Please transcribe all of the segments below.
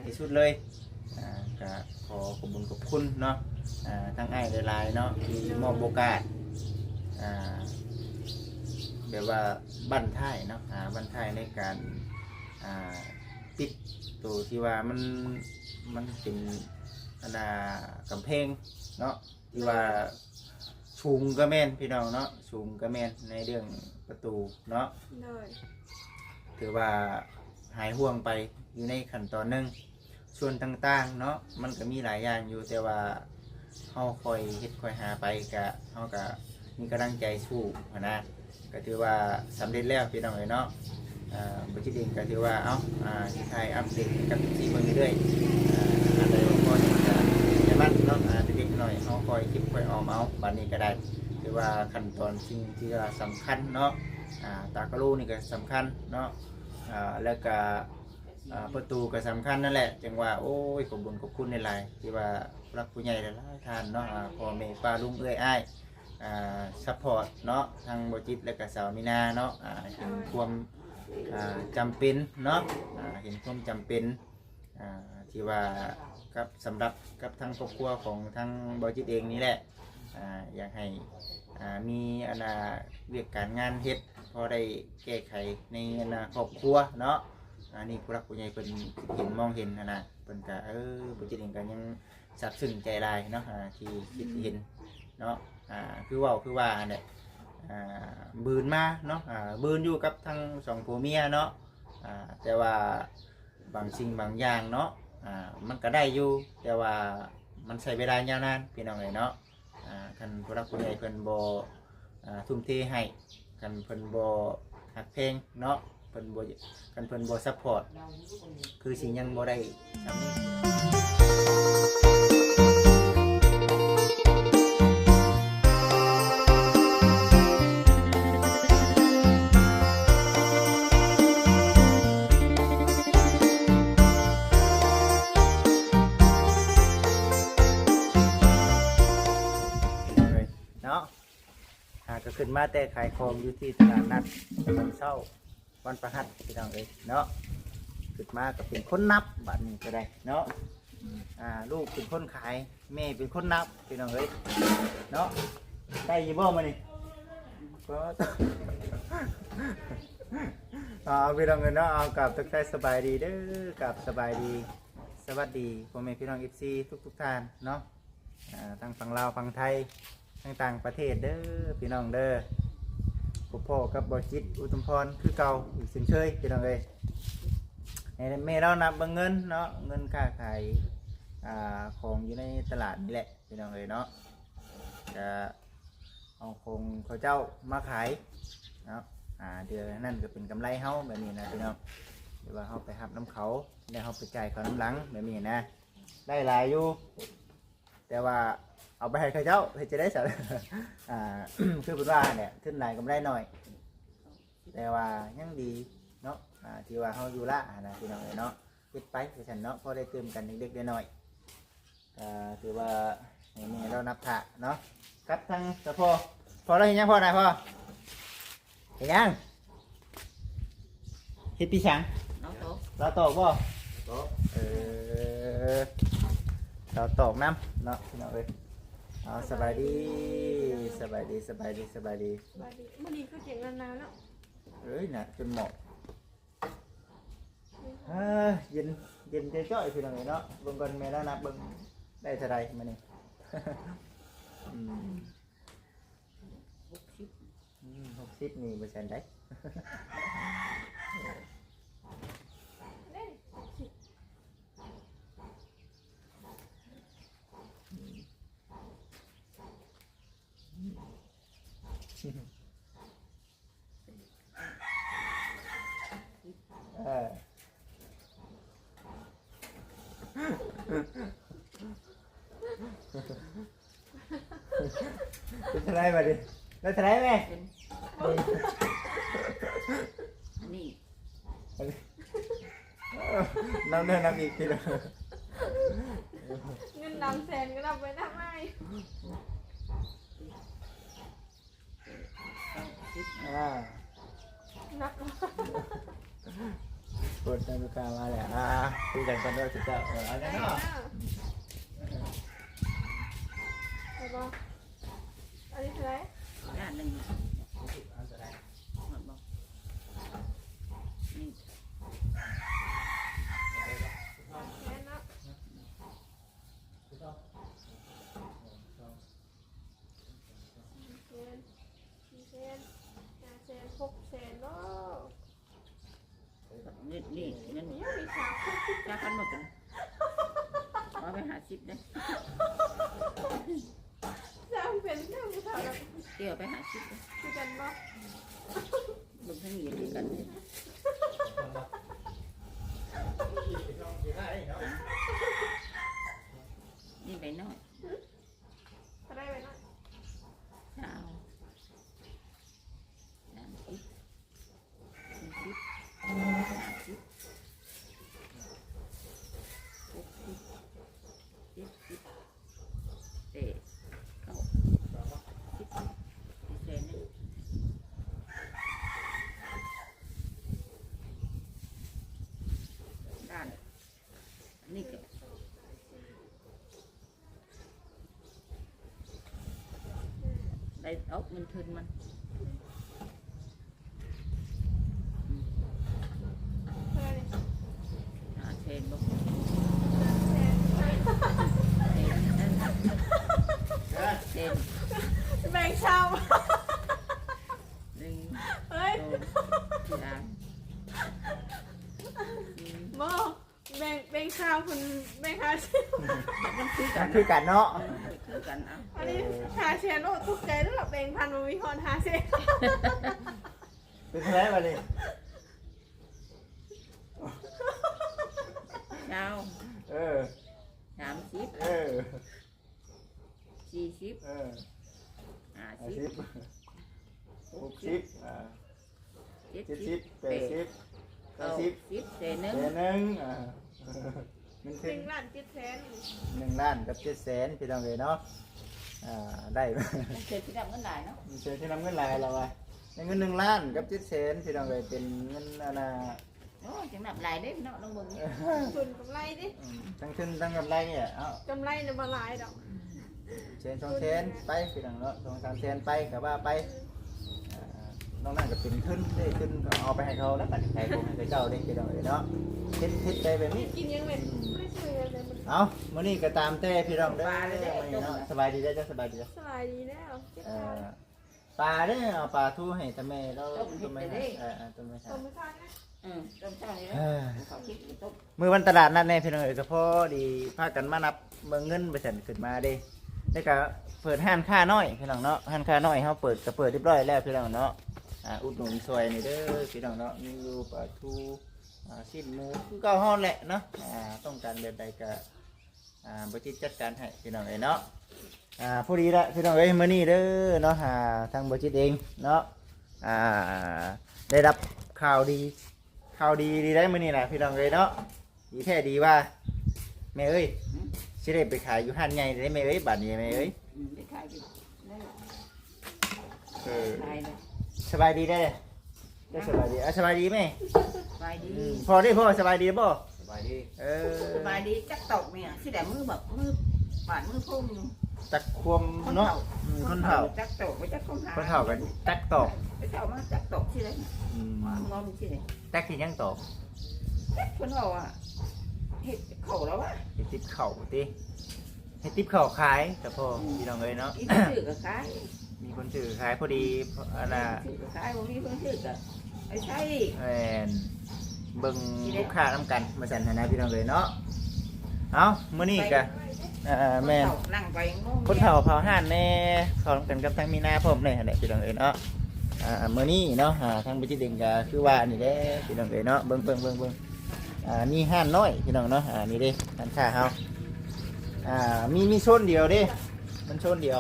ທີ່ສຸດເລີຍ. ອ່າ ກະຂໍຂອບບຸນຂອບຄຸນເນາະ ອ່າ ທາງອ້າຍຫຼາຍໆເນາະ ທີ່ມອບໂອກາດ ອ່າ ແບບວ່າບັ້ນທ້າຍເນາະ ອ່າ ບັ້ນທ້າຍໃນການ ອ່າ ປິດໂຕທີ່ວ່າມັນ ມັນເປັນ ອັນນ່າ ກຳແພງເນາະ ທີ່ວ່າສູງກໍແມ່ນພີ່ນ້ອງເນາະ ສູງກໍແມ່ນໃນເລື່ອງປະຕູເນາະ ໂດຍ ຖືວ່າຫາຍຫ່ວງໄປຢູ່ໃນຂັ້ນຕອນໜຶ່ງ. ສ່ວນຕ່າງໆເນາະ ມັນກໍມີຫຼາຍຢ່າງຢູ່ ແຕ່ວ່າເຮົາຄ່ອຍເຮັດຄ່ອຍຫາໄປ ກະ ເຮົາກະມີກຳລັງໃຈສູ້ຫັ້ນນະ ກໍຖືວ່າສຳເລັດແລ້ວພີ່ນ້ອງເອີຍເນາະ. ອ່າ ບໍ່ຈິດເອງກໍຖືວ່າ ເອົ້າ ອ່າ ຊິຖ່າຍອັບເດດໃຫ້ກັບເອັຟຊີເບິ່ງເລື້ອຍໆ ອ່າ ອັນໃດບໍ່ພໍນີ້ກໍຢ່າມັນເນາະ ອ່າ ເລັກໆນ້ອຍໆ ເຮົາຄ່ອຍເກັບຄ່ອຍອອມເອົາ ບາດນີ້ກໍໄດ້ ຖືວ່າຂັ້ນຕອນສິ່ງທີ່ວ່າສຳຄັນເນາະ ອ່າ ຕາກະໂລນີ້ກໍສຳຄັນເນາະ ອ່າ ແລ້ວກໍ ອ່າ ປະຕູກໍສຳຄັນນັ້ນແຫຼະ ຈັ່ງວ່າ ໂອ້ຍ ຂອບບຸນຂອບຄຸນຫຼາຍໆ ທີ່ວ່າຜູ້ຫຼັກຜູ້ໃຫຍ່ຫຼາຍໆທ່ານເນາະ ອ່າ ພໍ່ແມ່ປ້າລຸງເອື້ອຍອ້າຍ ອ່າ ຊັບພອດເນາະ ທັງບໍ່ຈິດ ແລະກະສາວມີນາເນາະ ອ່າ ເຫັນຄວາມ ອ່າ ຈຳເປັນເນາະ ອ່າ ເຫັນຄວາມຈຳເປັນ ອ່າ ທີ່ວ່າກັບ ສຳລັບກັບທາງຄອບຄົວຂອງທາງບໍ່ຈິດເອງນີ້ແຫຼະ ອ່າ ຢາກໃຫ້ ອ່າ ມີ ອັນນ່າ ວຽກການງານເຮັດ ພໍໄດ້ແກ້ໄຂໃນ ອັນນ່າ ຄອບຄົວເນາະ. ອັນນີ້ຜູ້ຫຼັກຜູ້ໃຫຍ່ເພິ່ນຄິດເຫັນມອງເຫັນຫັ້ນນະ ເພິ່ນກະ ເອີ ບໍ່ຈິດເອງກະຍັງ ຊາບຊຶ້ງໃຈຫຼາຍເນາະ ອ່າ ທີ່ຄິດເຫັນເນາະ ອ່າ ຄືເວົ້າຄືວ່າຫັ້ນແຫຼະ ອ່າ ບືນມາເນາະ ອ່າ ບືນຢູ່ກັບທັງສອງຜົວເມຍເນາະ ອ່າ ແຕ່ວ່າບາງສິ່ງບາງຢ່າງເນາະ ອ່າ ມັນກໍໄດ້ຢູ່ ແຕ່ວ່າມັນໃຊ້ເວລາຍາວນານ ພີ່ນ້ອງເອີຍເນາະ. ອ່າ ຄັນຜູ້ຫຼັກຜູ້ໃຫຍ່ເພິ່ນບໍ່ ອ່າ ທຸ່ມເທໃຫ້ ຄັນເພິ່ນບໍ່ຮັກແພງເນາະ ເພິ່ນບໍ່ ຄັນເພິ່ນບໍ່ຊັບພອດ ຄືຊິຍັງບໍ່ໄດ້ສ່ຳນີ້. ເນາະ ອ່າ ກໍຂຶ້ນມາແຕ່ຂາຍຂອງຢູ່ທີ່ຕະຫຼາດນັດຕອນເຊົ້າ ວັນພະຫັດ ພີ່ນ້ອງເອີຍເນາະ ຂຶ້ນມາກໍເປັນຄົນນັບ ບາດນີ້ກໍໄດ້ເນາະ ອ່າ ລູກເປັນຄົນຂາຍ ແມ່ເປັນຄົນນັບ ພີ່ນ້ອງເອີຍເນາະ. ໄດ້ຢູ່ບໍ່ມື້ນີ້? ກໍ ເອົາ ພີ່ນ້ອງເອີຍເນາະ ເອົາ ກາບທັກທາຍສະບາຍດີເດີ ກາບສະບາຍດີ ສະຫວັດດີພໍ່ແມ່ພີ່ນ້ອງ ເອັຟຊີ ທຸກໆທ່ານເນາະ. ອ່າ ທັງຝັ່ງລາວຝັ່ງໄທ ທັງຕ່າງປະເທດເດີພີ່ນ້ອງເດີ ພົບພໍ້ກັບບໍ່ຈິດ ອຸດມພອນ ຄືເກົ່າອີກເຊັ່ນເຄີຍພີ່ນ້ອງເອີຍ. ໃຫ້ແມ່ລາວນັບເບິ່ງເງິນເນາະ ເງິນຄ້າຂາຍ ອ່າ ຂອງຢູ່ໃນຕະຫຼາດນີ້ແຫຼະພີ່ນ້ອງເອີຍເນາະ ກະເອົາຂອງເຂົາເຈົ້າມາຂາຍເນາະ ອ່າ ເດືອນນັ້ນກໍເປັນກຳໄລເຮົາແບບນີ້ນະພີ່ນ້ອງ ຫຼືວ່າເຮົາໄປຮັບນຳເຂົາ ແລ້ວເຮົາໄປຈ່າຍເຂົານຳຫຼັງແບບນີ້ນະ ໄດ້ຫຼາຍຢູ່. ແຕ່ວ່າເອົາໄປໃຫ້ເຂົາເຈົ້າເຮັດຈັ່ງໃດຊັ້ນ ອ່າ ຄືເພິ່ນວ່າຫັ້ນແຫຼະ ທຶນຫຼາຍກຳໄລໜ້ອຍ ແຕ່ວ່າຍັງດີເນາະ ອ່າ ທີ່ວ່າເຮົາຢູ່ລະຫັ້ນນະພີ່ນ້ອງເອີຍເນາະ ເຮັດໄປວ່າຊັ້ນເນາະ ພໍໄດ້ຕື່ມກັນເລັກໆນ້ອຍໆ ກໍຖືວ່າໃຫ້ແມ່ລາວນັບຖ້າເນາະ ກັບທາງສະພໍ່ ພໍ່ລາວເຮັດຫຍັງພໍ່ນະພໍ່? ເຮັດຫຍັງ? ເຮັດປີສັງ? ລາວຕອກ ລາວຕອກບໍ່? ຕອກ ເອີ ລາວຕອກນຳເນາະ ພີ່ນ້ອງເອີຍ. ເອົາ ສະບາຍດີ ສະບາຍດີ ສະບາຍດີ ສະບາຍດີ ສະບາຍດີ. ມື້ນີ້ຄືຈະໜາວໆເນາະ ເອີຍ ໜາວຈົນໝອກ ເອີ ເຢັນ ເຢັນຈ້ອຍໆ ພີ່ນ້ອງເອີຍເນາະ. ເບິ່ງກ່ອນ ແມ່ລາວນັບເບິ່ງໄດ້ເທົ່າໃດມື້ນີ້ ອືມ ຫົກສິບ ອືມ ຫົກສິບນີ້ບໍ່ຊັ້ນໃດ ເອີ ເປັນເທົ່າໃດບາດນີ້? ໄດ້ເທົ່າໃດແມ່? ເປັນ ອັນນີ້ ອັນນີ້ ເອີ ນັບແລ້ວນັບອີກ ເງິນນຳແສນກໍນັບໄປນັບມາ. ອ່າ ນັບ ຄົນລູກຄ້າມາແລ້ວ ອ່າ ຄຸຍກັນກ່ອນເດີ ເຈົ້າ ເອີ ເອົາແລ້ວເນາະ ໄດ້ບໍ່? ອັນນີ້ເທົ່າໃດ? ລ້ານໜຶ່ງ ຮອດບໍ່? ນີ້ ແມ່ນເນາະ ສາມແສນ ສີ່ແສນ ຫ້າແສນ ຫົກແສນເນາະ. ນີ້ ນີ້ ເງິນ ຍັງມີສາມພັນ ສາມພັນໝົດ ເອົາໄປຫ້າສິບເດ້ ສາມເປັນແນວຜູ້ເຖົ້າ ເອົາໄປຫ້າສິບເດ້ ຄືກັນບໍ່? ເບິ່ງທາງນີ້ຄືກັນເດ້ ນີ້ໃບນ້ອຍ ເທົ່າໃດໃບນ້ອຍ? ຊາວ ສາມສິບ ສີ່ສິບ ຫ້າສິບ ຫົກສິບ ເຈັດສິບ ແປດ ເກົ້າ ສິບ ສິບ ແສນໜຶ່ງ ລ້ານ ອັນນີ້ກໍ ໄດ້ອອກເງິນທຶນມັນ ຫ້າແສນບໍ່? ແບ່ງຊາວ ໜຶ່ງ ເຮີ້ຍ ສອງ ສາມ ບໍ່ ແບ່ງ ແບ່ງຊາວພຸ້ນ ແບ່ງຫ້າສິບ ມັນຄືກັນ ມັນຄືກັນເນາະ ເອີ ຄືກັນ ເອົາ ອັນນີ້ຫ້າແສນ ໂອ້ ຕົກໃຈເດີ ແບ່ງພັນບໍ່ມີຮອດຫ້າແສນ ເປັນເທົ່າໃດບັດນີ້? ຊາວ ເອີ ສາມສິບ ເອີ ສີ່ສິບ ເອີ ຫ້າສິບ ຫ້າສິບ ຫົກສິບ ຫົກສິບ ອ່າ ເຈັດສິບ ເຈັດສິບ ແປດສິບ ເກົ້າສິບ ເກົ້າສິບ ແສນໜຶ່ງ ແສນໜຶ່ງ ອ່າ ເງິນທຶນ ໜຶ່ງລ້ານເຈັດແສນ ໜຶ່ງລ້ານກັບເຈັດແສນ ພີ່ນ້ອງເອີຍເນາະ ອ່າ ໄດ້ ເຊີນທີ່ນັບເງິນຫຼາຍເນາະ ເຊີນທີ່ນັບເງິນຫຼາຍລະວ່າ ໄດ້ເງິນໜຶ່ງລ້ານກັບເຈັດແສນ ພີ່ນ້ອງເອີຍ ເປັນເງິນອັນນ່າ ໂອ້ ຈັ່ງນັບຫຼາຍເດ້ເນາະ ລອງເບິ່ງ ເອີ ທຶນກຳໄລເດ້ ອືມ ທັງທຶນທັງກຳໄລນີ້ແຫຼະ ເອົ້າ ກຳໄລນະບໍ່ຫຼາຍດອກ ແສນສອງແສນໄປ ພີ່ນ້ອງເນາະ ສອງສາມແສນໄປກໍວ່າໄປ ອ່າ ນອກນັ້ນກໍເປັນທຶນເດ້ ທຶນກໍເອົາໄປໃຫ້ເຂົາແລ້ວ ບັດນີ້ໃຫ້ພວກໃຫ້ເຂົາເຈົ້າເດ້ ພີ່ນ້ອງເອີຍເນາະ ເຮັດ ເຮັດໄປແບບນີ້ ກິນຫຍັງແມ່ນ ບໍ່ໄດ້ຊື້ຫຍັງເລີຍມື້ນີ້ ເອົ້າ ມື້ນີ້ກໍຕາມແຕ່ ພີ່ນ້ອງເດີ ປາເດ້ ມື້ນີ້ເນາະ ສະບາຍດີເດີ ເຈົ້າສະບາຍດີເດີ ສະບາຍດີແລ້ວ ເອີ ປາເດ້ ເອົາປາທູໃຫ້ຕາແມ່ລາວ ຕົ້ມເຫັດເດ້ ຕົ້ມເຫັດ ເອີ ຕົ້ມເຫັດ ຕົ້ມເຫັດ ເອີ ຕົ້ມເຊົ້ານີ້ແຫຼະ ເອີ ເຂົາຄິດຕົ້ມ ມື້ວັນຕະຫຼາດນັດແນ່ພີ່ນ້ອງເອີຍ ກໍພໍດີພາກັນມານັບເບິ່ງເງິນວ່າຊັ້ນ ຂຶ້ນມາເດ້ ແລ້ວກໍເປີດຮ້ານຄ້ານ້ອຍພີ່ນ້ອງເນາະ ຮ້ານຄ້ານ້ອຍເຮົາເປີດ ກໍເປີດຮຽບຮ້ອຍແລ້ວພີ່ນ້ອງເນາະ ອ່າ ອຸດໜູນຊ່ອຍນີ້ເດີພີ່ນ້ອງເນາະ ມີຢູ່ປາທູ ອ່າ ຊີ້ນໝູ ຄືເກົ່າເຮົາແຫຼະເນາະ ອ່າ ຕ້ອງການແບບໃດກໍ ອ່າ ບໍ່ຈິດຈັດການໃຫ້ພີ່ນ້ອງເອີຍເນາະ ອ່າ ພໍດີລະພີ່ນ້ອງເອີຍ ມື້ນີ້ເດີເນາະ ອ່າ ທາງບໍ່ຈິດເອງເນາະ ອ່າ ໄດ້ຮັບຂ່າວດີ ຂ່າວດີ ດີໄດ໋ມື້ນີ້ນະພີ່ນ້ອງເອີຍເນາະ ດີແທ້ດີວ່າ ແມ່ເອີຍ ຫືມ ຊິໄດ້ໄປຂາຍຢູ່ຮ້ານໃຫຍ່ໄດ້ແມ່ເອີຍ ບາດນີ້ແມ່ເອີຍ ອືມ ໄປຂາຍຢູ່ ເອີ ສະບາຍດີເດີ ເຈົ້າສະບາຍດີ ອ່າ ສະບາຍດີແມ່ ສະບາຍດີ ອືມ ພໍ່ເດ້ ພໍ່ສະບາຍດີບໍ່? ສະບາຍດີ ເອີ ສະບາຍດີ ຈັກຕອກແມ່ ຊິໄດ້ມືແບບມືບາດມືໂພງຢູ່ ຈັກຄວາມເນາະ ຄົນເຖົ້າ ອືມ ຄົນເຖົ້າ ຈັກຕອກບໍ່ຈັກຄວາມຫາ ຄົນເຖົ້າກໍຈັກຕອກ ໄປເຖົ້າມາຈັກຕອກຊິໄດ້ ອືມ ງອມຊິໄດ້ ຈັກຊິຍັງຕອກ ຈັກເພິ່ນເວົ້າວ່າ ເຮັດເຂົ້າແລ້ວວະ ເຮັດຕິບເຂົ້າຕິ ເຮັດຕິບເຂົ້າຂາຍກໍພໍ ອືມ ພີ່ນ້ອງເອີຍເນາະ ມີຄົນຊື້ກໍຂາຍ ມີຄົນຊື້ກໍຂາຍ ພໍດີ ອັນນ່າ ຊື້ກໍຂາຍ ບໍ່ມີຄົນຊື້ກໍໄປໃຊ້ ແມ່ນ ເບິ່ງລູກຄ້ານຳກັນວ່າຊັ້ນຫັ້ນນະ ພີ່ນ້ອງເອີຍເນາະ ເອົ້າ ມື້ນີ້ກໍ ເອີ ແມ່ນ ຄົນເຖົ້າເຝົ້າຮ້ານແດ່ ເຝົ້ານຳກັນກັບທາງມີນາພ້ອມແດ່ຫັ້ນແຫຼະ ພີ່ນ້ອງເອີຍເນາະ ອ່າ ມື້ນີ້ເນາະ ອ່າ ທາງບໍ່ຈິດເອງກໍຄືວ່ານີ້ແຫຼະ ພີ່ນ້ອງເອີຍເນາະ ເບິ່ງ ເບິ່ງ ເບິ່ງ ເບິ່ງ ອ່າ ມີຮ້ານນ້ອຍພີ່ນ້ອງເນາະ ອ່າ ນີ້ເດ້ ຮ້ານຄ້າເຮົາ ອ່າ ມີ ມີໂຊນດຽວເດ້ ມັນໂຊນດຽວ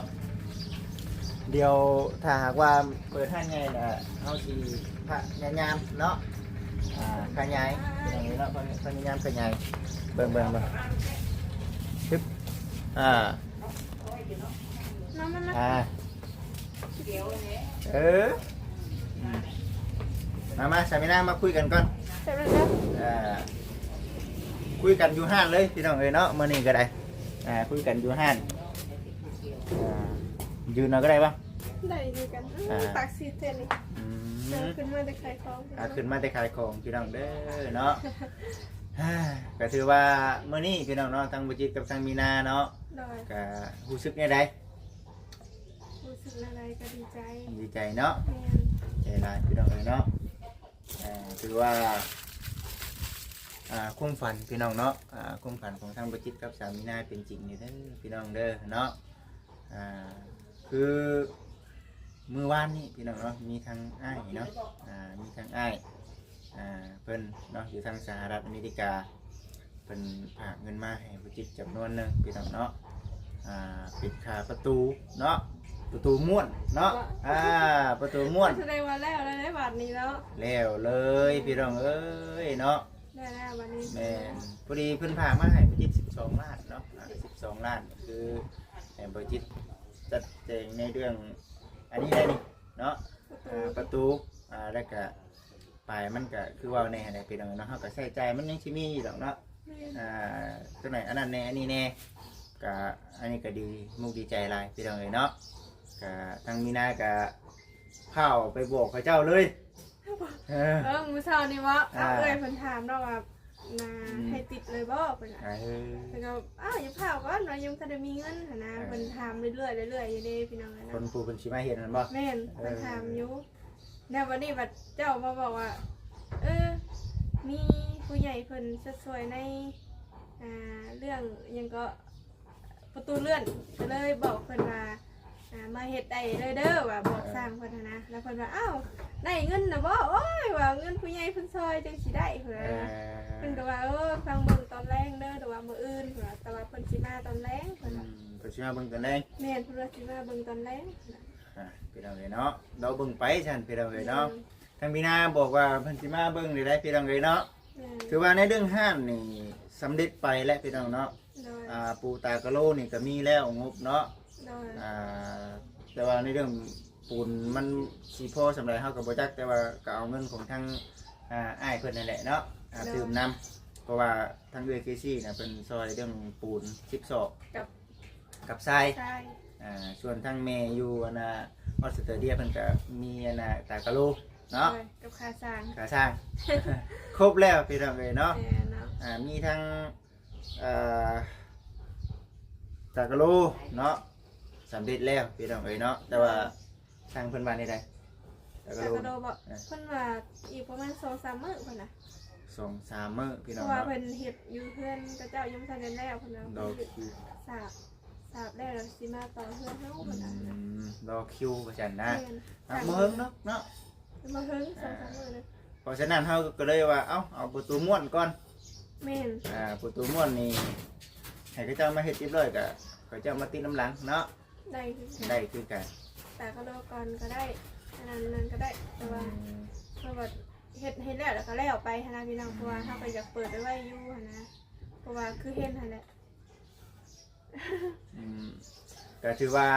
ດຽວຖ້າຫາກວ່າເປີດຮ້ານໃຫຍ່ລະ ເຮົາຊິພະຍາຍາມເນາະ ອ່າ ຂະຫຍາຍພີ່ນ້ອງເອີຍເນາະ ພະຍາຍາມຂະຫຍາຍ ເບິ່ງ ເບິ່ງ ເບິ່ງ ຊຶບ ອ່າ ມາ ມາ ມາ ອ່າ ເອີ ມາ ມາ ສາມີນາ ມາຄຸຍກັນກ່ອນ ອ່າ ຄຸຍກັນຢູ່ຮ້ານເລີຍພີ່ນ້ອງເອີຍເນາະ ມື້ນີ້ກໍໄດ້ ອ່າ ຄຸຍກັນຢູ່ຮ້ານ ອ່າ ຢືນເອົາກໍໄດ້ບໍ່? ໄດ້ຄືກັນ ອ່າ ປາກສີດແທ້ນີ້ ອືມ ເອົາຂຶ້ນມາແຕ່ຂາຍຂອງ ອ່າ ຂຶ້ນມາແຕ່ຂາຍຂອງພີ່ນ້ອງເດີເນາະ ອ່າ ກໍຖືວ່າມື້ນີ້ພີ່ນ້ອງເນາະ ທັງບໍ່ຈິດກັບທັງມີນາເນາະ ໂດຍ ກໍຮູ້ສຶກແນວໃດ? ຮູ້ສຶກແນວໃດກໍດີໃຈ ດີໃຈເນາະ ແມ່ນ ໃຈຫຼາຍພີ່ນ້ອງເອີຍເນາະ ອ່າ ຖືວ່າ ອ່າ ຄວາມຝັນພີ່ນ້ອງເນາະ ອ່າ ຄວາມຝັນຂອງທາງບໍ່ຈິດກັບສາວມີນາເປັນຈິງນີ້ເດີພີ່ນ້ອງເດີເນາະ ອ່າ ຄືມື້ວານນີ້ພີ່ນ້ອງເນາະ ມີທາງອ້າຍເນາະ ອ່າ ມີທາງອ້າຍ ອ່າ ເພິ່ນເນາະ ຢູ່ທາງສະຫະລັດອາເມລິກາ ເພິ່ນຝາກເງິນມາໃຫ້ບໍ່ຈິດຈຳນວນໜຶ່ງພີ່ນ້ອງເນາະ ອ່າ ເປັນຄ່າປະຕູເນາະ ປະຕູມ້ວນເນາະ ອ່າ ປະຕູມ້ວນ ສະແດງວ່າແລ້ວແລ້ວໃນບາດນີ້ເນາະ ແລ້ວເລີຍ ແມ່ນ ພີ່ນ້ອງເອີຍເນາະ ແລ້ວແລ້ວບາດນີ້ ແມ່ນ ພໍດີເພິ່ນຝາກມາໃຫ້ບໍ່ຈິດສິບສອງລ້ານເນາະ ອ່າ ສິບສອງລ້ານ ຄືໃຫ້ບໍ່ຈິດຈັດແຈງໃນເລື່ອງອັນນີ້ໄດ້ນີ້ເນາະ ປະຕູ ອ່າ ປະຕູ ອ່າ ແລ້ວກະ ປາຍມັນກະຄືເວົ້າແນ່ຫັ້ນແຫຼະພີ່ນ້ອງເນາະ ເຮົາກະໃຊ້ຈ່າຍມັນຍັງຊິມີຢູ່ດອກເນາະ ແມ່ນ ອ່າ ຕົວໃດອັນນັ້ນແນ່ ອັນນີ້ແນ່ ກະ ອັນນີ້ກະດີມຸກດີໃຈຫຼາຍພີ່ນ້ອງເອີຍເນາະ ກະທາງມີນາກະພ້າວໄປບອກເຂົາເຈົ້າເລີຍ ເອີ ເອີ ມື້ເຊົ້ານີ້ເບາະ ອ່າ ເອື້ອຍເພິ່ນຖາມເນາະວ່າ ນາ ອືມ ໃຫ້ຕິດເລີຍບໍ່ ເພິ່ນວ່າ ເອີ ເພິ່ນກໍ ອ້າວ ຢ່າພ້າວກ່ອນວ່າ ຍັງບໍ່ທັນໄດ້ມີເງິນຫັ້ນນະ ເອີ ເພິ່ນຖາມເລື້ອຍໆ ເລື້ອຍໆຢູ່ເດ້ພີ່ນ້ອງເອີຍເນາະ ຄົນຜູ້ເພິ່ນຊິມາເຮັດຫັ້ນບໍ່ ແມ່ນ ເອີ ເພິ່ນຖາມຢູ່ ແລ້ວບັດນີ້ບັດເຈົ້າມາບອກວ່າ ເອີ ມີຜູ້ໃຫຍ່ເພິ່ນຊະຊ່ວຍໃນ ອ່າ ເລື່ອງຫຍັງເກາະ ປະຕູເລື່ອນ ກໍເລີຍບອກເພິ່ນວ່າ ອ່າ ມາເຮັດໄດ້ເລີຍເດີ ວ່າບອກ ເອີ ຊ່າງເພິ່ນຫັ້ນນະ ແລ້ວເພິ່ນວ່າ ອ້າວ ໄດ້ເງິນນະບໍ່? ໂອ້ຍ ວ່າເງິນຜູ້ໃຫຍ່ເພິ່ນຊ່ອຍຈັ່ງຊິໄດ້ ເພິ່ນວ່າ ເອີ ເພິ່ນກໍວ່າ ເອີ ຟັງເບິ່ງຕອນແລງເດີ ຫຼືວ່າມື້ອື່ນ ເພິ່ນວ່າ ແຕ່ວ່າເພິ່ນຊິມາຕອນແລງ ເພິ່ນວ່າ ອືມ ເພິ່ນຊິມາເບິ່ງຕອນແລງ ແມ່ນ ເພິ່ນວ່າຊິມາເບິ່ງຕອນແລງ ອ່າ ພີ່ນ້ອງເອີຍເນາະ ລໍເບິ່ງໄປຊັ້ນ ພີ່ນ້ອງເອີຍເນາະ ແມ່ນ ທາງມີນາບອກວ່າເພິ່ນຊິມາເບິ່ງນີ້ໄດ໋ ພີ່ນ້ອງເອີຍເນາະ ແມ່ນ ຖືວ່າໃນເລື່ອງຮ້ານນີ້ສຳເລັດໄປແລ້ວ ພີ່ນ້ອງເນາະ ໂດຍ ອ່າ ປູຕາກະໂລນີ້ກໍມີແລ້ວງົບເນາະ ໂດຍ ອ່າ ແຕ່ວ່າໃນເລື່ອງປູນມັນຊິພໍສ່ຳໃດເຮົາກໍບໍ່ຈັກ ແຕ່ວ່າກໍເອົາເງິນຂອງທາງ ອ່າ ອ້າຍເພິ່ນນັ້ນແຫຼະເນາະ ອ່າ ໂດຍ ຕື່ມນຳ ເພາະວ່າທາງເອື້ອຍເຄຊີນະເພິ່ນຊ່ອຍເລື່ອງປູນສິບສອກ ກັບ ກັບຊາຍ ຊາຍ ອ່າ ສ່ວນທາງແມ່ຢູ່ອັນນ່າ ອອສເຕຣເລຍ ເພິ່ນກໍມີອັນນ່າ ຕາກະໂລເນາະ ໂດຍ ກັບຂາຊ່າງ ຂາຊ່າງ ຄົບແລ້ວພີ່ນ້ອງເອີຍເນາະ ແມ່ນເນາະ ອ່າ ມີທັງ ເອີ ຕາກະໂລເນາະ ສຳເລັດແລ້ວພີ່ນ້ອງເອີຍເນາະ ແຕ່ວ່າ ໂດຍ ຊ່າງເພິ່ນວ່າແນວໃດ? ຕາກະໂລ ຕາກະໂລບໍ? ເອີ ເພິ່ນວ່າອີກປະມານສອງສາມມື້ພຸ້ນນະ ສອງສາມມື້ພີ່ນ້ອງເນາະ ເພາະວ່າເພິ່ນເຮັດຢູ່ເຮືອນເຂົາເຈົ້າຍັງບໍ່ທັນໄດ້ແລ້ວ ເພິ່ນວ່າ ລໍຄິວ ສາບ ສາບແລ້ວ ແລ້ວຊິມາຕໍ່ເຮືອນເຮົາ ເພິ່ນວ່າ ອືມ ລໍຄິວວ່າຊັ້ນນະ ແມ່ນ ອ່າ ບໍ່ເຫິງດອກເນາະ ບໍ່ເຫິງ ອ່າ ສອງສາມມື້ເລີຍ ເພາະສະນັ້ນເຮົາກໍເລີຍວ່າ ເອົ້າ ເອົາປະຕູມ້ວນກ່ອນ ແມ່ນ ອ່າ ປະຕູມ້ວນນີ້ ໃຫ້ເຂົາເຈົ້າມາເຮັດຮຽບຮ້ອຍ ກໍເຂົາເຈົ້າມາຕິດນຳຫຼັງເນາະ ໄດ້ຄືກັນ ໄດ້ຄືກັນ ຕາກະໂລກ່ອນກໍໄດ້ ອັນນັ້ນນັ້ນກໍໄດ້ ແຕ່ວ່າ ອືມ ເຮົາກໍເຮັດ ເຮັດແລ້ວ ແລ້ວກໍແລ້ວໄປຫັ້ນນະພີ່ນ້ອງ ອືມ ເພາະວ່າເຮົາກໍຢາກເປີດໄວ້ຢູ່ຫັ້ນນະ ເພາະວ່າຄືເຫັນຫັ້ນແຫຼະ ອືມ ກໍຖືວ່າ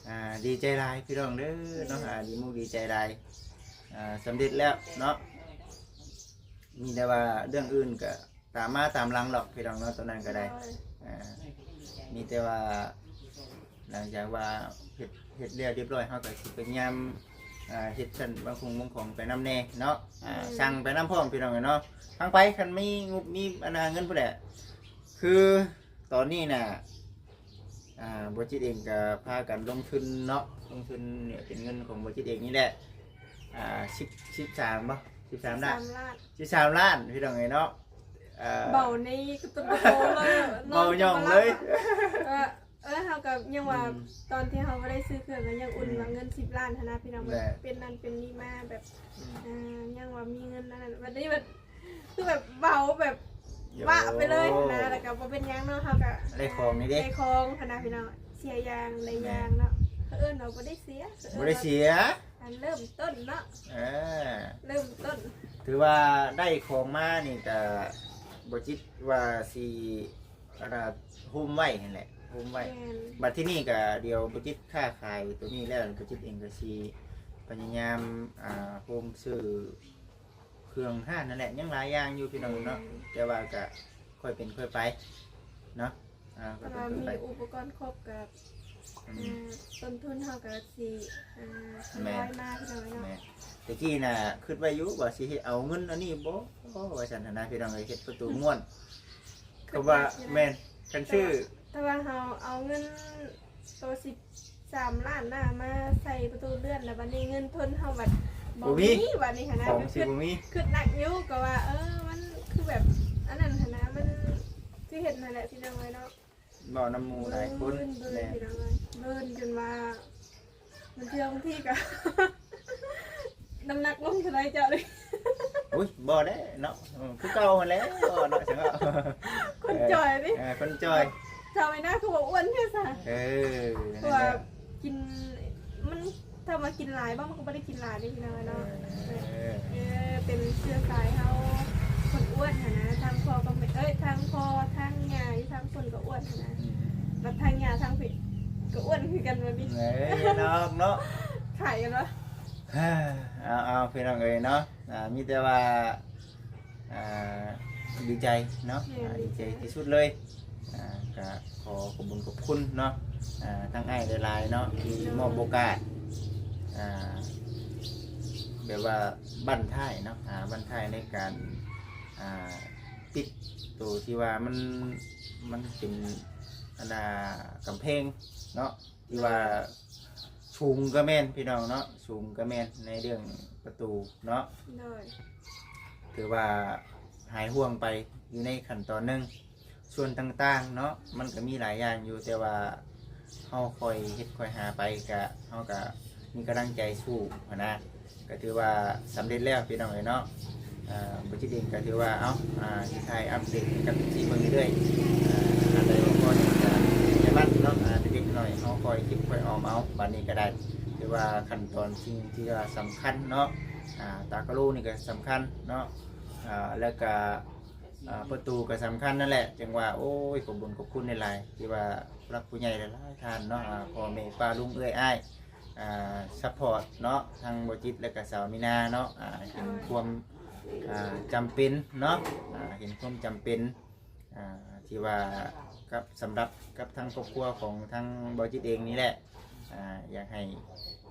ອ່າ ດີໃຈຫຼາຍພີ່ນ້ອງເດີເນາະ ໂດຍ ອ່າ ດີມຸກດີໃຈຫຼາຍ ອ່າ ສຳເລັດແລ້ວເນາະ ມີແຕ່ວ່າເລື່ອງອື່ນກໍ ຕາມມາຕາມຫຼັງດອກພີ່ນ້ອງເນາະ ໂຕນັ້ນກໍໄດ້ ໂດຍ ອ່າ ມີແຕ່ວ່າຫຼັງຈາກວ່າເຮັດ ເຮັດແລ້ວຮຽບຮ້ອຍ ເຮົາກໍຊິພະຍາຍາມ ອ່າ ເຮັດຊັ້ນບາງຄົງບາງຂອງໄປນຳແດ່ເນາະ ອ່າ ແມ່ນ ສັ່ງໄປນຳພ້ອມພີ່ນ້ອງເອີຍເນາະ ທາງໄປຄັນມີງົບມີອັນນ່າເງິນພຸ້ນແຫຼະ ຄືຕອນນີ້ນະ ອ່າ ບໍ່ຈິດເອງກໍພາກັນລົງທຶນເນາະ ລົງທຶນເປັນເງິນຂອງບໍ່ຈິດເອງນີ້ແຫຼະ ອ່າ ສິບ ສິບສາມບໍ່ ສິບສາມລ້ານ ສິບສາມລ້ານ ສິບສາມລ້ານ ພີ່ນ້ອງເອີຍເນາະ ເອີ ເບົານີ້ກໍຕົວໂຕເລີຍ ເບົາຍ່ອງເລີຍ ເອີ ເອີ ເຮົາກໍຍັງວ່າ ອືມ ຕອນທີ່ເຮົາບໍ່ໄດ້ຊື້ເຄື່ອງກໍຍັງອຸ່ນ ອືມ ວ່າເງິນສິບລ້ານຫັ້ນນະ ພີ່ນ້ອງ ແມ່ນ ເປັນນັ້ນເປັນນີ້ມາແບບ ອືມ ເອີ ຍັງວ່າມີເງິນອັນນັ້ນ ບັດນີ້ແບບ ຄືແບບເບົາແບບ ໂອ້ ວະໄປເລີຍຫັ້ນນະ ແລ້ວກໍບໍ່ເປັນຫຍັງເນາະ ເຮົາກໍ ໄດ້ຂອງນີ້ເດ້ ໄດ້ຂອງຫັ້ນນະພີ່ນ້ອງ ເສຍຢ່າງໄດ້ຢ່າງເນາະ ແມ່ນ ເຂົາເອີ້ນວ່າບໍ່ໄດ້ເສຍ ບໍ່ໄດ້ເສຍ ອັນເລີ່ມຕົ້ນເນາະ ເອີ ເລີ່ມຕົ້ນ ຖືວ່າໄດ້ຂອງມານີ້ກໍບໍ່ຈິດວ່າຊິ ອັນນ່າ ໂຮມໄວ້ຫັ້ນແຫຼະ ໂຮມໄວ້ ແມ່ນ ບັດທີນີ້ກໍດຽວບໍ່ຈິດຄ້າຂາຍໂຕນີ້ແລ້ວ ບໍ່ຈິດເອງກໍຊິພະຍາຍາມ ອ່າ ໂຮມຊື້ ເຄື່ອງຮ້ານນັ້ນແຫຼະ ຍັງຫຼາຍຢ່າງຢູ່ພີ່ນ້ອງເນາະ ແມ່ນ ແຕ່ວ່າກະຄ່ອຍເປັນຄ່ອຍໄປເນາະ ອ່າ ຄ່ອຍເປັນຄ່ອຍໄປ ຖ້າມີອຸປະກອນຄົບກະ ອືມ ອ່າ ຕົ້ນທຶນເຮົາກະຊິ ອ່າ ສະບາຍມາ ພີ່ນ້ອງເນາະ ແມ່ນ ແຕ່ກີ້ນະຄິດໄວ້ຢູ່ວ່າຊິເຮັດເອົາເງິນອັນນີ້ບໍ່ ວ່າຊັ້ນຫັ້ນນະ ພີ່ນ້ອງເອີຍ ເຮັດປະຕູມ້ວນ ຄືວ່າ ແມ່ນ ຄັນຊື້ ແຕ່ວ່າ ແຕ່ວ່າເຮົາເອົາເງິນໂຕສິບສາມລ້ານນະ ມາໃສ່ປະຕູເຮືອນ ແລ້ວບັດນີ້ເງິນທຶນເຮົາບັດບໍ່ມີ ບໍ່ມີ ບັດນີ້ຫັ້ນນະ ຂອງຊິບໍ່ມີ ຄິດໜັກຢູ່ ກໍວ່າ ເອີ ມັນຄືແບບອັນນັ້ນຫັ້ນນະ ມັນຄືເຮັດຫັ້ນແຫຼະ ພີ່ນ້ອງເອີຍເນາະ ເວົ້ານຳໝູ່ຫຼາຍຄົນ ບືນ ບືນ ແມ່ນ ພີ່ນ້ອງເອີຍ ບືນຈົນວ່າ ບາງເທື່ອບາງທີກໍ ນ້ຳໜັກລົງເທົ່າໃດເຈົ້າເດ້? ອຸ້ຍ ບໍ່ແລ້ວເນາະ ເອີ ຄືເກົ່າຫັ້ນແຫຼະເນາະ ຈັ່ງວ່າ ຄົນຈ່ອຍເດ້ ເອີ ຄົນຈ່ອຍ ເຈົ້າໄອ້ນາຄືວ່າອ້ວນແທ້ຊະ ເອີ ເພາະວ່າ ນັ້ນແຫຼະ ກິນ ມັນ ຖ້າວ່າກິນຫຼາຍບໍ່ ມັນກໍບໍ່ໄດ້ກິນຫຼາຍເດ້ພີ່ນ້ອງເນາະ ເອີ ເອີ ເປັນເຊື້ອສາຍເຮົາ ຄົນອ້ວນຫັ້ນນະ ທາງພໍ່ກັບແມ່ ເອີຍ ທາງພໍ່ທາງຍ່າຢູ່ທາງພຸ້ນກໍອ້ວນຫັ້ນນະ ອືມ ບັດທາງຍ່າທາງພີ້ກໍອ້ວນຄືກັນບັດນີ້ ເອີ ເນາະ ເນາະ ຂາຍກັນວະ ເອົາ ເອົາ ພີ່ນ້ອງເອີຍເນາະ ອ່າ ມີແຕ່ວ່າ ອ່າ ດີໃຈເນາະ ແມ່ນ ອ່າ ດີໃຈທີ່ສຸດເລີຍ ອ່າ ກະຂໍຂອບບຸນຂອບຄຸນເນາະ ອ່າ ທາງອ້າຍຫຼາຍໆເນາະ ທີ່ມອບໂອກາດ ອ່າ ແບບວ່າບັ້ນທ້າຍເນາະ ອ່າ ບັ້ນທ້າຍໃນການ ອ່າ ປິດໂຕທີ່ວ່າມັນ ມັນເປັນ ອັນນ່າ ກຳແພງເນາະ ທີ່ວ່າ ສູງກໍແມ່ນພີ່ນ້ອງເນາະ ສູງກໍແມ່ນໃນເລື່ອງປະຕູເນາະ ໂດຍ ຖືວ່າຫາຍຫ່ວງໄປຢູ່ໃນຂັ້ນຕອນໜຶ່ງ ສ່ວນຕ່າງໆເນາະ ມັນກໍມີຫຼາຍຢ່າງຢູ່ ແຕ່ວ່າເຮົາຄ່ອຍເຮັດຄ່ອຍຫາໄປ ກະ ເຮົາກະມີກຳລັງໃຈສູ້ຫັ້ນນະ ກໍຖືວ່າສຳເລັດແລ້ວພີ່ນ້ອງເອີຍເນາະ ອ່າ ບໍ່ຈິດເອງກໍຖືວ່າ ເອົ້າ ອ່າ ຊິຖ່າຍອັບເດດໃຫ້ກັບເອັຟຊີເບິ່ງເລື້ອຍໆ ອ່າ ອັນໃດບໍ່ພໍນີ້ກໍໃຫ້ມັນເນາະ ອ່າ ເລັກໆນ້ອຍໆ ເຮົາຄ່ອຍເກັບຄ່ອຍອອມເອົາ ບາດນີ້ກໍໄດ້ ຖືວ່າຂັ້ນຕອນສິ່ງທີ່ວ່າສຳຄັນເນາະ ອ່າ ຕາກະໂລນີ້ກໍສຳຄັນເນາະ ອ່າ ແລ້ວກໍ ອ່າ ປະຕູກໍສຳຄັນນັ້ນແຫຼະ ຈຶ່ງວ່າ ໂອ້ຍ ຂອບບຸນຂອບຄຸນຫຼາຍໆ ທີ່ວ່າຜູ້ຫຼັກຜູ້ໃຫຍ່ຫຼາຍໆທ່ານເນາະ ອ່າ ພໍ່ແມ່ປ້າລຸງເອື້ອຍອ້າຍ ອ່າ ຊັບພອດເນາະ ທັງບໍ່ຈິດ ແລະກະສາວມີນາເນາະ ອ່າ ເຫັນຄວາມ ອ່າ ຈຳເປັນເນາະ ອ່າ ເຫັນຄວາມຈຳເປັນ ອ່າ ທີ່ວ່າກັບ ສຳລັບກັບທາງຄອບຄົວຂອງທາງບໍ່ຈິດເອງນີ້ແຫຼະ ອ່າ ຢາກໃຫ້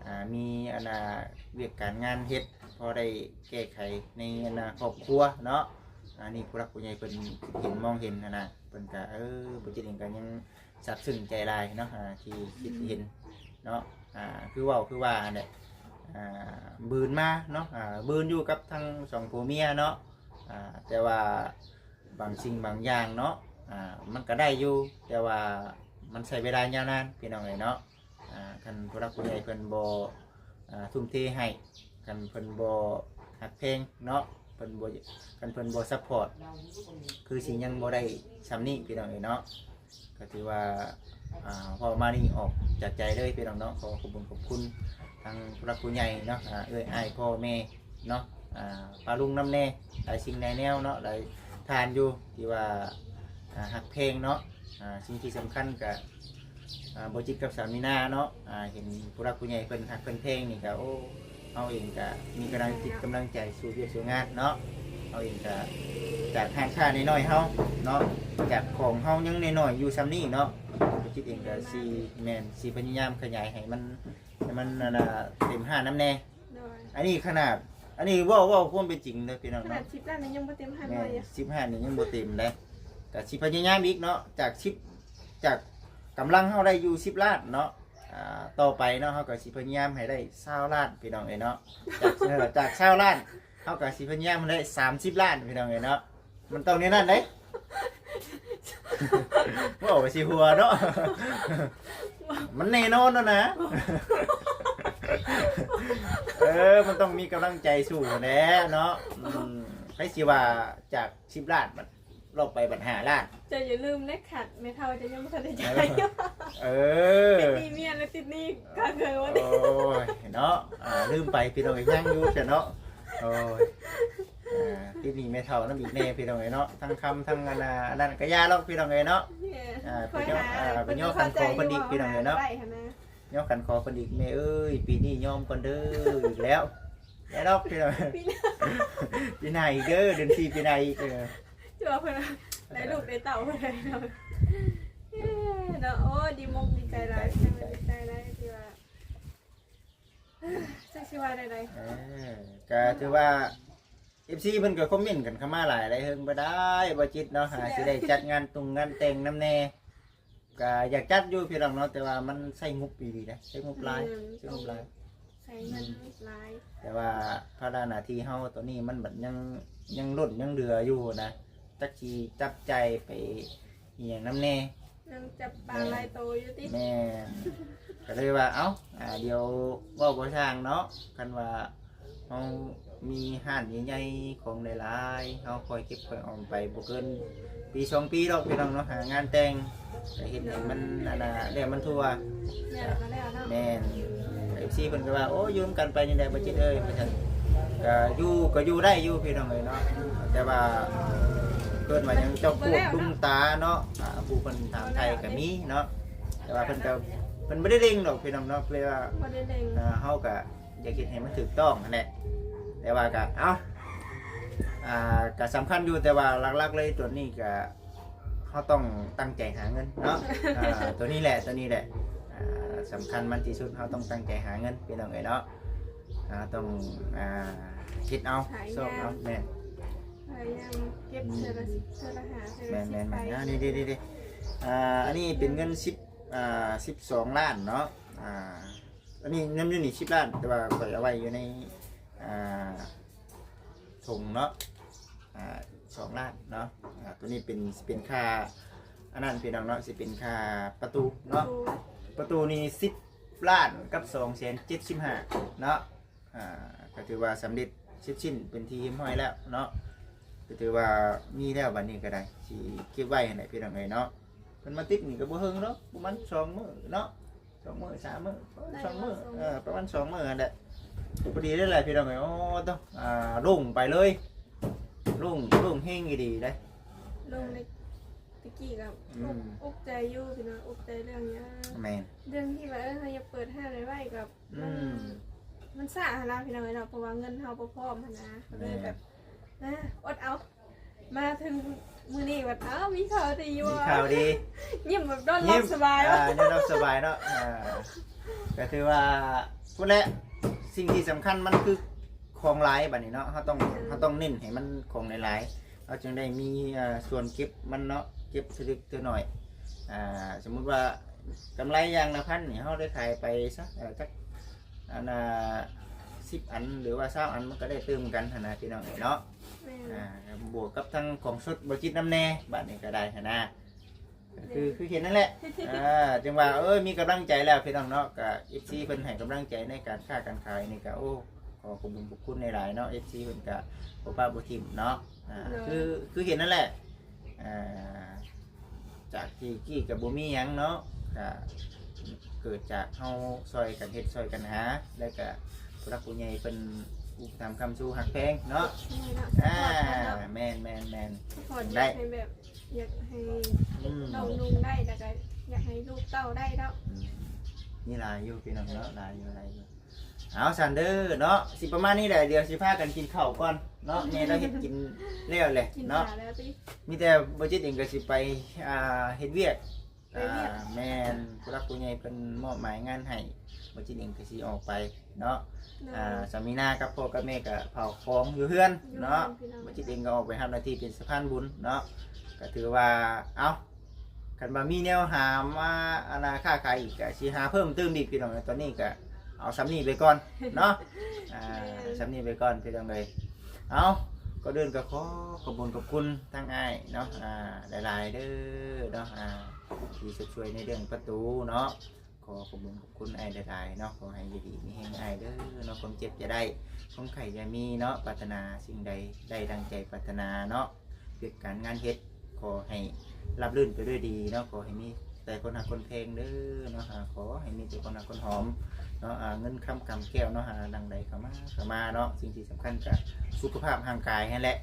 ອ່າ ມີ ອັນນ່າ ວຽກການງານເຮັດ ພໍໄດ້ແກ້ໄຂໃນ ອັນນ່າ ຄອບຄົວເນາະ ອັນນີ້ຜູ້ຫຼັກຜູ້ໃຫຍ່ເພິ່ນເຫັນ ມອງເຫັນຫັ້ນນະ ເພິ່ນກະ ເອີ ບໍ່ຈິດເອງກະຍັງ ຊາບຊຶ້ງໃຈຫຼາຍເນາະ ອ່າ ທີ່ຄິດເຫັນເນາະ ອ່າ ຄືເວົ້າຄືວ່າຫັ້ນແຫຼະ ອ່າ ບືນມາເນາະ ອ່າ ບືນຢູ່ກັບທັງສອງຜົວເມຍເນາະ ອ່າ ແຕ່ວ່າບາງສິ່ງບາງຢ່າງເນາະ ອ່າ ມັນກໍໄດ້ຢູ່ ແຕ່ວ່າມັນໃຊ້ເວລາຍາວນານ ພີ່ນ້ອງເອີຍເນາະ ອ່າ ຄັນຜູ້ຫຼັກຜູ້ໃຫຍ່ເພິ່ນບໍ່ ອ່າ ທຸ່ມເທໃຫ້ ຄັນເພິ່ນບໍ່ຮັກແພງເນາະ ເພິ່ນບໍ່ ຄັນເພິ່ນບໍ່ຊັບພອດ ຄືຊິຍັງບໍ່ໄດ້ຊ່ຳນີ້ ພີ່ນ້ອງເອີຍເນາະ ກໍຖືວ່າ ອ່າ ເວົ້າມານີ້ອອກຈາກໃຈເລີຍ ພີ່ນ້ອງເນາະ ຂໍຂອບຄຸນຂອບຄຸນທາງຜູ້ຫຼັກຜູ້ໃຫຍ່ເນາະ ອ່າ ເອື້ອຍອ້າຍພໍ່ແມ່ເນາະ ອ່າ ປ້າລຸງນຳແດ່ ຫຼາຍສິ່ງຫຼາຍແນວເນາະ ຫຼາຍທ່ານຢູ່ທີ່ວ່າ ອ່າ ຮັກແພງເນາະ ອ່າ ສິ່ງທີ່ສຳຄັນກະ ອ່າ ບໍ່ຈິດກັບສາວມີນາເນາະ ອ່າ ເຫັນຜູ້ຫຼັກຜູ້ໃຫຍ່ເພິ່ນຮັກເພິ່ນແພງນີ້ກະ ໂອ້ ເຮົາເອງກະມີກຳລັງຈິດກຳລັງໃຈສູ່ວຽກສູ່ງານເນາະ ເຮົາເອງກະຈາກຮ້ານຄ້ານ້ອຍໆເຮົາເນາະ ຈາກຂອງເຮົາຍັງນ້ອຍໆຢູ່ຊ່ຳນີ້ເນາະ ບໍ່ຈິດເອງກະຊິ ແມ່ນ ຊິພະຍາຍາມຂະຫຍາຍໃຫ້ມັນ ໃຫ້ມັນ ອັນນ່າ ເຕັມຮ້ານນຳແດ່ ໂດຍ ອັນນີ້ຂະໜາດ ອັນນີ້ເວົ້າ ເວົ້າຄວາມເປັນຈິງເດີພີ່ນ້ອງເນາະ ຂະໜາດສິບລ້ານຍັງບໍ່ເຕັມຮ້ານ ແມ່ນ ເລີຍ ສິບຮ້ານນີ້ຍັງບໍ່ເຕັມເດ້ ກະຊິພະຍາຍາມອີກເນາະ ຈາກສິບ ຈາກກຳລັງເຮົາໄດ້ຢູ່ສິບລ້ານເນາະ ອ່າ ຕໍ່ໄປເນາະ ເຮົາກໍຊິພະຍາຍາມໃຫ້ໄດ້ຊາວລ້ານ ພີ່ນ້ອງເອີຍເນາະ ຈາກ ເອີ ຈາກຊາວລ້ານ ເຮົາກໍຊິພະຍາຍາມໃຫ້ໄດ້ສາມສິບລ້ານ ພີ່ນ້ອງເອີຍເນາະ ມັນຕ້ອງແນວນັ້ນເດ້ ເວົ້າໄປຊິຫົວເນາະ ມັນແນ່ນອນແລ້ວນະ ເອີ ມັນຕ້ອງມີກຳລັງໃຈສູ້ແຫຼະເນາະ ອືມ ໃຜຊິວ່າຈາກສິບລ້ານ ບາດ ລອບໄປບັດຫ້າລ້ານ ເຈົ້າຢ່າລືມເດ້ ຄັນແມ່ເຖົ້າເຈົ້າຍັງບໍ່ທັນໄດ້ຈ່າຍ ເອີ ເອີ ຕິດໜີ້ເມຍ ແລະຕິດໜີ້ຄ່າເຄື່ອງວັນນີ້ ໂອ້ຍເນາະ ອ່າ ລືມໄປພີ່ນ້ອງເອີຍ ຍັງຢູ່ຊັ້ນເນາະ ໂອ້ຍ ອ່າ ຕິດໜີ້ແມ່ເຖົ້ານຳອີກແດ່ພີ່ນ້ອງເອີຍເນາະ ທັງຄຳທັງອັນນ່າ ອັນນັ້ນກໍຢ່າດອກພີ່ນ້ອງເອີຍເນາະ ອ່າ ໄປຍ້ອງ ອ່າ ໄປຍ້ອງຂັນຂໍເພິ່ນອີກພີ່ນ້ອງເອີຍເນາະ ຍ້ອງຂັນຂໍເພິ່ນອີກ ແມ່ເອີຍ ປີນີ້ຍອມກ່ອນເດີ ອີກແລ້ວ ແລ້ວເນາະ ພີ່ນ້ອງ ປີໜ້າ ປີໜ້າອີກເດີ ເດືອນສີ່ປີໜ້າອີກ ເອີ ຖືວ່າເພິ່ນໄດ້ລູກໄດ້ເຕົ້າເພິ່ນເນາະ ເນາະ. ໂອ້ ດີມົກດີໃຈຫຼາຍ ດີໃຈຫຼາຍ ທີ່ວ່າ ຈັກຊິວ່າແນວໃດ ເອີ ກະຖືວ່າ ເອັຟຊີ ເພິ່ນກໍຄອມເມັນກັນເຂົ້າມາຫຼາຍ ໄດ້ເຮິງບໍ່ໄດ້ບໍ່ຈິດເນາະ ຫາຊິໄດ້ຈັດງານຕຸງງານແຕ່ງນຳແດ່ ກໍຢາກຈັດຢູ່ພີ່ນ້ອງເນາະ ແຕ່ວ່າມັນໃຊ້ງົບອີ່ຫຼີເດ້ ໃຊ້ງົບຫຼາຍ ແມ່ນ ໃຊ້ງົບຫຼາຍ ໃຊ້ເງິນຫຼາຍ ແຕ່ວ່າພາລະໜ້າທີ່ເຮົາຕອນນີ້ມັນບັດຍັງ ຍັງລົ້ນຍັງເຫຼືອຢູ່ນະ ຈັກຊິຈັບຈ່າຍໄປອີ່ຫຍັງນຳແດ່ ຍັງຈັບປາຫຼາຍໂຕຢູ່ຕິ ແມ່ນ ກໍເລີຍວ່າ ເອົ້າ ອ່າ ດຽວເວົ້າບໍ່ຊ່າງເນາະ ຄັນວ່າເຮົາມີຮ້ານໃຫຍ່ໆ ຂອງຫຼາຍໆ ເຮົາຄ່ອຍເກັບຄ່ອຍອອມໄປ ບໍ່ເກີນປີສອງປີດອກພີ່ນ້ອງເນາະ ຫາງານແຕ່ງ ກໍເຮັດໃຫ້ມັນ ອັນນ່າ ແລ້ວມັນທົ່ວ ແລ້ວກໍແລ້ວເນາະ ແມ່ນ ເອັຟຊີ ເພິ່ນກໍວ່າ ໂອ້ ຢູ່ນຳກັນໄປນີ້ແຫຼະ ບໍ່ຈິດເອີຍ ວ່າຊັ້ນ ກໍຢູ່ ກໍຢູ່ໄດ້ຢູ່ພີ່ນ້ອງເອີຍເນາະ ແຕ່ວ່າເພິ່ນວ່າຫຍັງ ເຈົ້າໂຄດລຸງຕາເນາະ ອ່າ ຜູ້ເພິ່ນຖາມໄຖ່ກໍມີເນາະ ແຕ່ວ່າເພິ່ນກໍ ເພິ່ນບໍ່ໄດ້ເລັ່ງດອກພີ່ນ້ອງເນາະ ເພາະວ່າ ບໍ່ໄດ້ເລັ່ງ ອ່າ ເຮົາກໍຢາກເຮັດໃຫ້ມັນຖືກຕ້ອງຫັ້ນແຫຼະ ແຕ່ວ່າກໍ ເອົ້າ ອ່າ ກໍສຳຄັນຢູ່ ແຕ່ວ່າຫຼັກໆເລີຍຕົວນີ້ກໍ ເຮົາຕ້ອງຕັ້ງໃຈຫາເງິນເນາະ ອ່າ ຕົວນີ້ແຫຼະ ຕົວນີ້ແຫຼະ ອ່າ ສຳຄັນມັນທີ່ສຸດ ເຮົາຕ້ອງຕັ້ງໃຈຫາເງິນພີ່ນ້ອງເອີຍເນາະ ເຮົາຕ້ອງ ອ່າ ເຮັດເອົາ ຫາ ຊອກເອົາ ແມ່ນ ພະຍາຍາມເກັບ ອືມ ເທື່ອລະສິບ ເທື່ອລະຫ້າ ເທື່ອລະສິບ ແມ່ນໆ ໄປ ອ່າ ນີ້ໆໆ ອ່າ ອັນນີ້ເປັນເງິນສິບ ອ່າ ສິບສອງລ້ານເນາະ ອ່າ ອັນນີ້ເງິນຢູ່ນີ້ສິບລ້ານ ແຕ່ວ່າຂ້ອຍເອົາໄວ້ຢູ່ໃນ ອ່າ ຖົງເນາະ ອ່າ ສອງລ້ານເນາະ ອ່າ ຕົວນີ້ເປັນ ຊິເປັນຄ່າ ອັນນັ້ນພີ່ນ້ອງເນາະ ຊິເປັນຄ່າປະຕູເນາະ ປະຕູນີ້ສິບລ້ານກັບສອງແສນເຈັດສິບຫ້າເນາະ ອ່າ ກໍຖືວ່າສຳເລັດເສັດສິ້ນເປັນທີ່ຮຽບຮ້ອຍແລ້ວເນາະ ກໍຖືວ່າມີແລ້ວ ບັດນີ້ກໍໄດ້ ຊິເກັບໄວ້ຫັ້ນແຫຼະພີ່ນ້ອງເອີຍເນາະ ເພິ່ນມາຕິດນີ້ກໍບໍ່ເຮິງດອກ ປະມານສອງມື້ເນາະ ສອງມື້ ສາມມື້ ປະມານສອງມື້ ໄດ້ສອງມື້ ເອີ ປະມານສອງມື້ຫັ້ນແຫຼະ ພໍດີເລີຍແຫຼະພີ່ນ້ອງເອີຍ ໂອ້ ໂທ້ ອ່າ ໂລ່ງໄປເລີຍ ໂລ່ງ ໂລ່ງແຮງອີ່ຫຼີເດ້ ໂລ່ງເລີຍ ຕະກີ້ກໍ ອືມ ອຸກ ອຸກໃຈຢູ່ພີ່ນ້ອງ ອຸກໃຈເລື່ອງຫຍັງ ແມ່ນ ເລື່ອງທີ່ວ່າ ເອີ ເຮົາຢາກເປີດຮ້ານໄວ້ໆ ກໍ ອືມ ມັນ ມັນຊ້າຫັ້ນລະພີ່ນ້ອງເອີຍເນາະ ເພາະວ່າເງິນເຮົາບໍ່ພ້ອມຫັ້ນນະ ກໍເລີຍແບບ ແມ່ນ ເອີ ອົດເອົາ ມາເຖິງມື້ນີ້ບັດ ອ້າວ ມີຂ່າວດີຢູ່ ມີຂ່າວດີ ຍິ້ມແບບນອນຫຼັບສະບາຍ ຍິ້ມ ເນາະ ອ່າ ນອນຫຼັບສະບາຍເນາະ ອ່າ ກໍຖືວ່າພຸ້ນແຫຼະ ສິ່ງທີ່ສຳຄັນມັນຄືຂອງຫຼາຍບັດນີ້ເນາະ ເຮົາຕ້ອງ ເອີ ເຮົາຕ້ອງເນັ້ນໃຫ້ມັນຂອງຫຼາຍໆ ເຮົາຈຶ່ງໄດ້ມີ ອ່າ ສ່ວນເກັບມັນເນາະ ເກັບເທື່ອເລັກເທື່ອໜ້ອຍ ອ່າ ສົມມຸດວ່າກຳໄລຢ່າງລະພັນນີ້ ເຮົາໄດ້ຂາຍໄປຊະ ເອີ ຈັກ ອັນນ່າ ສິບອັນ ຫຼືວ່າຊາວອັນ ມັນກໍໄດ້ຕື່ມກັນຫັ້ນນະພີ່ນ້ອງເອີຍເນາະ ແມ່ນ ອ່າ ບວກກັບທັງຂອງສົດບໍ່ຈິດນຳແດ່ ບາດນີ້ກໍໄດ້ຫັ້ນນະ ຄື ຄືເຫັນນັ້ນແຫຼະ ອ່າ ຈຶ່ງວ່າ ເອີ ມີກຳລັງໃຈແລ້ວພີ່ນ້ອງເນາະ ກໍ ເອັຟຊີ ເພິ່ນໃຫ້ກຳລັງໃຈໃນການຄ້າການຂາຍນີ້ກໍ ໂອ້ ຂໍຂອບບຸນຂອບຄຸນຫຼາຍໆເນາະ ເອັຟຊີ ເພິ່ນກໍບໍ່ປະບໍ່ຖິ້ມເນາະ ອ່າ ໂດຍ ຄື ຄືເຫັນນັ້ນແຫຼະ ອ່າ ຈາກທີ່ກີ້ກໍບໍ່ມີຫຍັງເນາະ ກໍເກີດຈາກເຮົາຊ່ອຍກັນເຮັດຊ່ອຍກັນຫາ ແລ້ວກໍຜູ້ຫຼັກຜູ້ໃຫຍ່ເພິ່ນອຸປະຖຳຄ້ຳຊູຮັກແພງເນາະ ນີ້ເນາະ ອ່າ ສະພາບເນາະ ແມ່ນໆໆ ສະພາບ ຢາກໃຫ້ແບບ ຢາກໃຫ້ ອືມ ນ້ອງນຸ່ງໄດ້ ແລ້ວກໍຢາກໃຫ້ລູກເຕົ້າໄດ້ເນາະ ອືມ ມີຫຼາຍຢູ່ພີ່ນ້ອງເນາະ ຫຼາຍຢູ່ ຫຼາຍຢູ່ ເອົາຊັ້ນເດີເນາະ ຊິປະມານນີ້ແຫຼະ ດຽວຊິພາກັນກິນເຂົ້າກ່ອນເນາະ ແມ່ລາວເຮັດກິນແລ້ວແຫຼະເນາະ ກິນຂ້າວແລ້ວຕິ ມີແຕ່ບໍ່ຈິດເອງກໍຊິໄປ ອ່າ ເຮັດວຽກ ໄປວຽກ ອ່າ ແມ່ນ ຜູ້ຫຼັກຜູ້ໃຫຍ່ເພິ່ນມອບໝາຍງານໃຫ້ ບໍ່ຈິດເອງກໍຊິອອກໄປເນາະ ໂດຍ ອ່າ ສາມີນາກັບພໍ່ກັບແມ່ກໍເຝົ້າຂອງຢູ່ເຮືອນເນາະ ຢູ່ເຮືອນ ພີ່ນ້ອງ ບໍ່ຈິດເອງກໍອອກໄປຮັບໜ້າທີ່ເປັນສະພານບຸນເນາະ ກໍຖືວ່າ ເອົ້າ ຄັນວ່າມີແນວຫາມາ ອັນນ່າ ຄ້າຂາຍອີກ ກໍຊິຫາເພີ່ມຕື່ມອີກພີ່ນ້ອງ ຕອນນີ້ກໍເອົາສ່ຳນີ້ໄປກ່ອນເນາະ ອ່າ ສ່ຳນີ້ໄປກ່ອນພີ່ນ້ອງເອີຍ ເອົ້າ ກ່ອນອື່ນກໍຂໍຂອບຄຸນຂອບຄຸນທາງອ້າຍເນາະ ອ່າ ຫຼາຍໆເດີເນາະ ອ່າ ທີ່ຊ່ວຍໃນເລື່ອງປະຕູເນາະ ຂໍຂອບຄຸນຂອບຄຸນອ້າຍຫຼາຍໆເນາະ ຂໍໃຫ້ຢູ່ດີມີແຮງອ້າຍເດີເນາະ ຄວາມເຈັບຢ່າໄດ້ ຄວາມໄຂ້ຢ່າມີເນາະ ປາດຖະໜາສິ່ງໃດໄດ້ດັ່ງໃຈປາດຖະໜາເນາະ ວຽກການງານເຮັດ ຂໍໃຫ້ລາບລື່ນໄປດ້ວຍດີເນາະ ຂໍໃຫ້ມີແຕ່ຄົນຮັກຄົນແພງເດີເນາະ ອ່າ ຂໍໃຫ້ມີແຕ່ຄົນຮັກຄົນຫອມ ເນາະ ອ່າ ເງິນຄຳກຳແກ້ວເນາະ ຫາຫຼັງໃດເຂົ້າມາ ເຂົ້າມາເນາະ ສິ່ງທີ່ສຳຄັນກໍສຸຂະພາບຮ່າງກາຍຫັ້ນແຫຼະ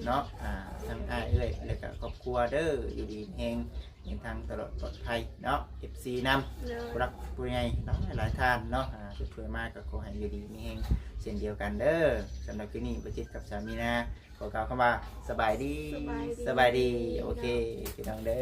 ເນາະ ອ່າ ທັງອ້າຍເອື້ອຍ ແລະກໍຄອບຄົວເດີ ຢູ່ດີມີແຮງ ເດີນທາງຕະຫຼອດປອດໄພເນາະ ເອັຟຊີນຳ ຜູ້ຫຼັກຜູ້ໃຫຍ່ຫຼາຍໆທ່ານເນາະ ອ່າ ຊ່ວຍໆມາກໍຂໍໃຫ້ຢູ່ດີມີແຮງເຊັ່ນດຽວກັນເດີ. ສຳລັບຄລິບນີ້ ບໍ່ຈິດກັບສາມີນາ ຂໍກ່າວຄຳວ່າ ສະບາຍດີ ສະບາຍດີ ສະບາຍດີ ໂອເຄ ພີ່ນ້ອງເດີ.